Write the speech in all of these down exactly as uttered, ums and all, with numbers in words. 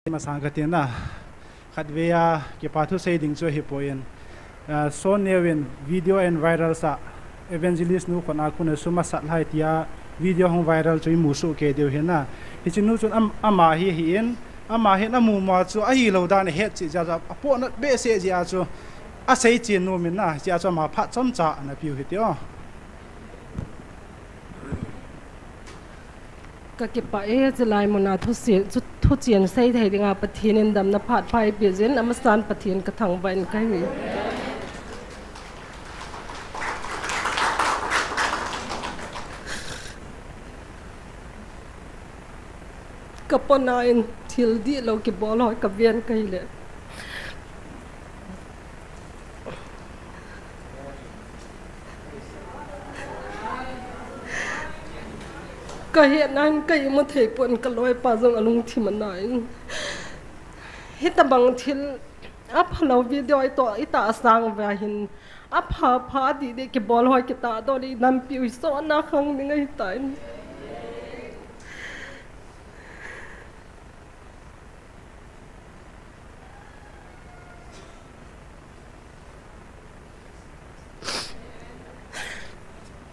masang katina. Khatvei a kipa thu sei ding chu ahipoi. Ah, Son Neo in video ahin viral sa, evangelist nu khut a kon a sum asat lai tia video hung viral chu imu soh kei diu ahi na. Hiche nu chun am-, ama hi ahin, ama hin amu ma chu ahilou dan ahet cheh jeh a chu, apohnat behseh jeh a chu, asei chen nom in na, hiche a chu ama phat chomcha ana piu hite o. Ka kipah e, chulai mun a thusi-, thu, thuchen sei thei dinga Pathen in damna phat pha eipeh jeh in, amasan Pathen ka thangvah in kahi. Ka pona in thil dihlou kibol ho ka ven kahi le. Ka hetna in ka imu thei pon, ka loipa jong alungthim ana in. Hitabang thil aphalou video itoh, itahsang uva hin, apha pha didi kibol ho kitahdoh le inampiu hi sotna khang ding ahitan.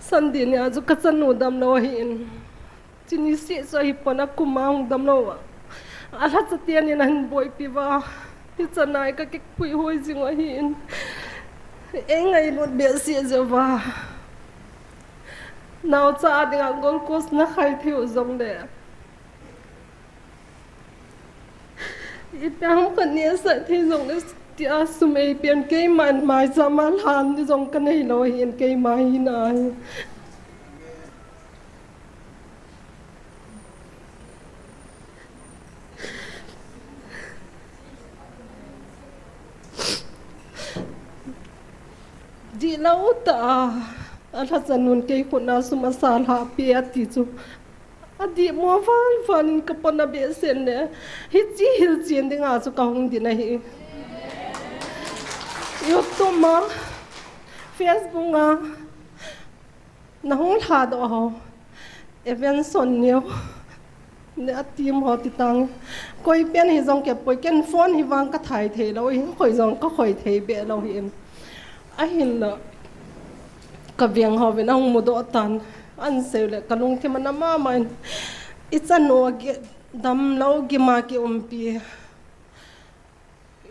Sunday nia chu ka chanu damlou ahin. Chuni seh chu ahipon akum a hung damlou a. Alhacha ten in ahin boipi uva. Hichan a ka kipui hoi jing u ahin. Ei ngailut behseh jeh uva. Naocha a dinga glucose na khai thei u jongle. Ipi ham ka nehsah thei jongle tia sum eipen keiman maicham a lhan di jong ka neilou ahin keima hina hi. Dihlou tah a, alhacha nun kei khut a sum asa lhah peh ati chu. Adih mo val val in ka pona behseh le, hiche hilchen dinga chu ka hung din ahi. YouTube a, Facebook a, na hung lhadoh ho. Evanson Neo. Le a team ho ti tang. Koi pen hi jong kei poi, ken phone hi vang ka thai thei lou, hi khoi jong ka khoi thei be lou hi em. Ahinla. Ka veng hovin ahung mudoh tan, an sei le ka lungthim ana mama in. I chanu a gi-, damlou gima kiumpi.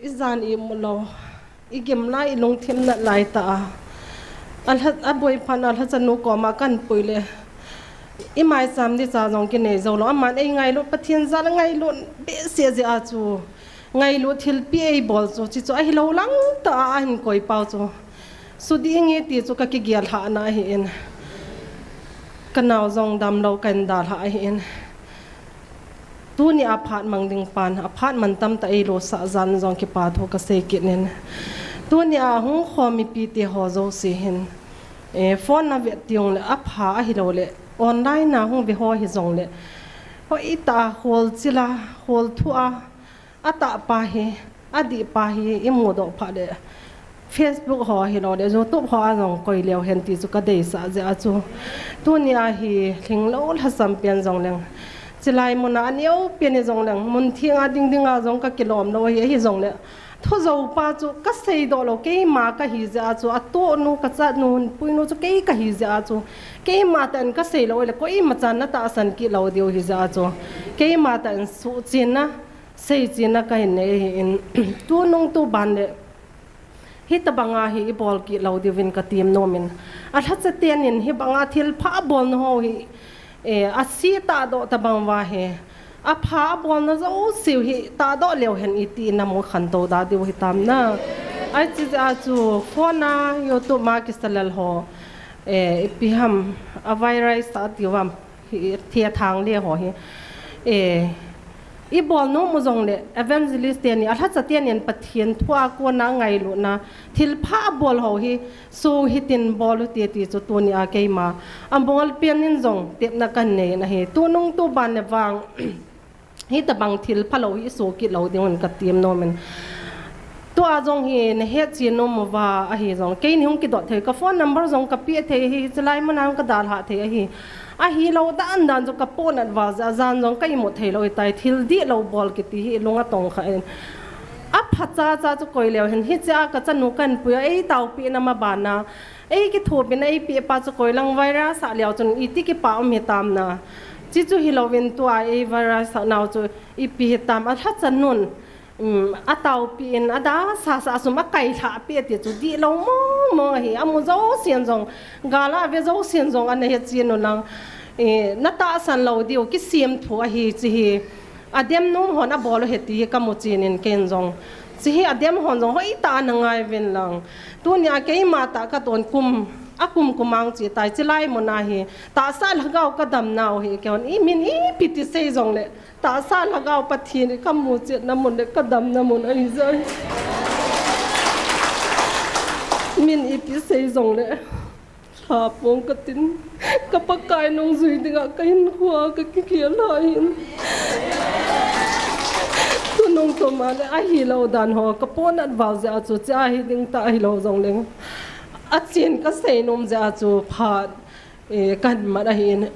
I jan imu lou. I gim lai i lungthim nat lai tah a. Alha, aboi phat a alhacha nu koma kan pui le. I maicham di cha jong kinei jou lou. Aman ei ngailut Pathen jal a ngailut behseh jeh a chu. Ngailut thilpi eibol chu, chuche chu ahilou lang tah a ahin koi pau chu. Suding e ti chu ka kigel lhahna ahin. Ka nao jong damlou kahin dalhah ahin. Tuni a phat mang ding pan, aphat man tamtah eilosah jal in jong kipa thu ka sei kit in. Tuni a hung khom mipi te ho jouse hin. Eh, phone na vet teng le apha ahilou le, online a hung ve ho hi jong le. Hoitah a holchil a, holthu a, atah pa hi, adih pa hi, i mudoh phat le, Facebook ho hilou le, YouTube ho a jong koi leu hen ti chu ka deisah jeh a chu. Tuni a hi, lhinglou lhasam pen jong leng. Chulai mun a aneo pen hi jong leng, mun theng a ding ding a jong ka kilom lou hi, ahi jong le. Thujou pa chu ka seidoh lou, keima kahi jeh a chu, atohnu, ka chanu, puinu chu kei kahi jeh a chu. Keima tah in ka sei lou le, koima chan na tahsan kit lou diu hi jeh a chu. Keima tah in suhchenna, Seichena kahin nei ahin, tunung tuban le, hitabanga hi ibol kit lou diuvin ka temnom in. Alhacha ten in hibanga thilpha abolna ho hi, eh, ase tahdoh tabang uva hi. Apha abolna jouse u hi tahdoh leu hen iti namu khantou da diu hitam na. Ahi jeh a chu phone a, YouTube ma kisalel ho, eh, ipi ham, a virus a ti uvam. Hi, thethang le ho hi. Eh, ibol nom u jong le, evangelist teni, alhacha teni in Pathen thu a kona ngailutna, thilpha abol ho hi, so hitin bol u te ti chu tuni a keima. Abol pen in jong, tepna kan nei in ahi. Tunung tuban le vang, hitabang thilpha lou hi, so kit lou ding un ka temnom in. Tua jong hi, nahet chen nom uva ahi jong. Keini hung kidot thei, ka phone number jong ka pe thei hi, chulai mun a hung ka dalha thei ahi. Ahilou dan dan chu ka ponat val jeh a jan jong ka imut thei lou ahitai, thil dihlou bol kiti hi lung atong kha in. Aphacha cha chu koi leu hen, hichea ka chanu kan pui a, ei taopi na ma bana, ei kithopina ei pi pa chu koi lang virus a leu chun iti kipa um hitam na. Chi chu hilouvin tua ei virus a nau chu ipi hitam a lhacha nun. Um, ataopi in, ada sasa sum akai lha pi ati chu dihlou mong mong ahi, amu jousen jong, gala ve jousen jong, ana he chin u lang, eh, na tahsan lou diu, kisem thu ahi, chi hi, adem nom hon abol u ahi ti hi ka mu chin in ken jong, chi hi adem hon jong, hoitah a na ngai uvin lang, tunia keima tah ka ton kum, akum kum ang chi tai, chi lai mun a hi, tahsa lhagao ka dam nau hi, kei hon, i min ipi ti sei jong le, Tahsa lhagao Pathen ka mu chetna mun le ka damna mun ahi jeh. Min ipi sei jong le. Lha pong ka tin. Ka Pakai nung jui dinga ka hinkho a ka kikhel lha hin. Tunung tuma le ahilou dan ho. Ka ponat val jeh a chu chia hi ding ta ahilou jong le. Achin ka sei nom jeh a chu phat. Eh, kan man ahin,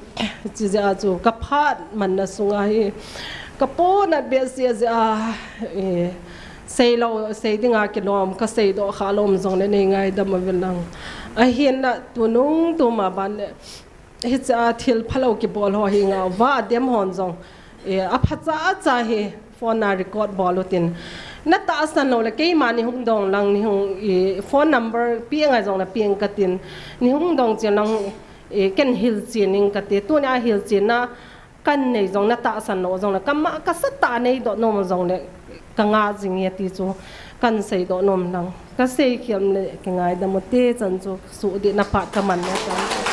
chi jeh a chu, ka phat manna sunga hi, ka ponat behseh jeh a, eh, sei lou, sei dinga kilom, ka seidoh kha lom jong le nei ngaidam uvin lang. Ahinla, tunung tuma ban le, hichea thil phalou kibol ho hi ngauva, adem hon jong, eh, aphacha cha hi, Phone a record bol utin. Na tahsan lou le keima nei hung dong lang nei hung, eh, phone number pe ngai jong le pe ing ka tin. Nei hung dong chen lang, eh, ken hilchen ing ka ti. Tunia hilchenna kan nei jong na tahsan lou jong le kama ka sa tah nei doh nom jong le ka nga jing e ti chu kan seidoh nom lang. Ka sei khiam le ka ngaidam u te chan chu suhdihna phat ka man le chan.